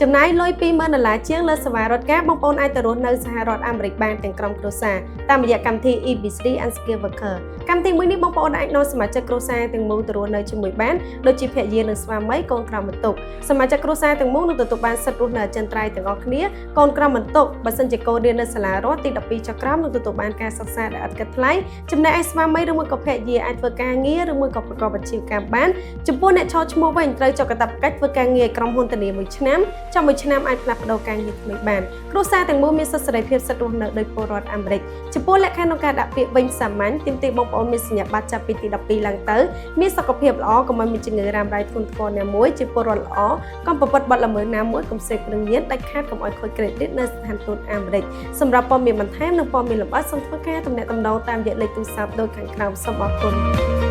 ចំណាយលុយ20,000ដុល្លារជាងលើសេវារត់ការបងប្អូនអាចទៅរស់នៅសហរដ្ឋអាមេរិកបានទាំងក្រុមគ្រួសារតាមរយៈកម្មវិធី EB3 Unskilled Worker។ កម្មវិធីមួយនេះបងប្អូនអាចនាំសមាជិកគ្រួសារទាំងមូលទៅរស់នៅជាមួយបានដូចជាភរិយានិងស្វាមីកូនក្រោមបន្ទុកសមាជិកគ្រួសារទាំងមូលនឹងទទួលបានសិទ្ធិរស់នៅអចិន្ត្រៃយ៍ទាំងអស់គ្នាកូនក្រោមបន្ទុកបើសិនជាកូនរៀននៅសាលារដ្ឋទី12ចុះក្រោមនឹងទទួលបានការសិក្សាដែលឥតគិតថ្លៃចំណែកឯស្វាមីឬមួយក៏ភរិយាអាចធ្វើការងារឬមួយក៏ប្រកបអាជីវកម្មបានចំពោះអ្នកឈរឈ្មោះវិញត្រូវចុះកាតព្វកិច្ចធ្វើការងារឲ្យក្រុមហ៊ុនធានាមួយឆ្នាំចប់មួយឆ្នាំអាចផ្លាស់ប្ដូរការងារថ្មីបានគ្រួសារទាំងមូលមានសិទ្ធិសេរីភាពសិទ្ធិរស់នៅដោយពលរដ្ឋអាមេរិកចំពោះលក្ខខណ្ឌក្នុងការដាក់ពាក្យវិញសាមញ្ញទាមទារបងប្អូនមានសញ្ញាបត្រចាប់ពីទី12ឡើងទៅមានសុខភាពល្អកុំឲ្យមានជំងឺរ៉ាំរ៉ៃធ្ងន់ធ្ងរណាមួយជាពលរដ្ឋល្អកុំប្រព្រឹត្តបទល្មើសណាមួយកុំសេពគ្រឿងញៀនដាច់ខាតកុំឲ្យខូច credit នៅស្ថានទូតអាមេរិកសម្រាប់ព័ត៌មានបន្ថែមនិងព័ត៌មានលម្អិតសូមធ្វើការទំនាក់ទំនងតាមរយៈលេខទូរស័ព្ទដូចខាងក្រោមសូមអរគុណ។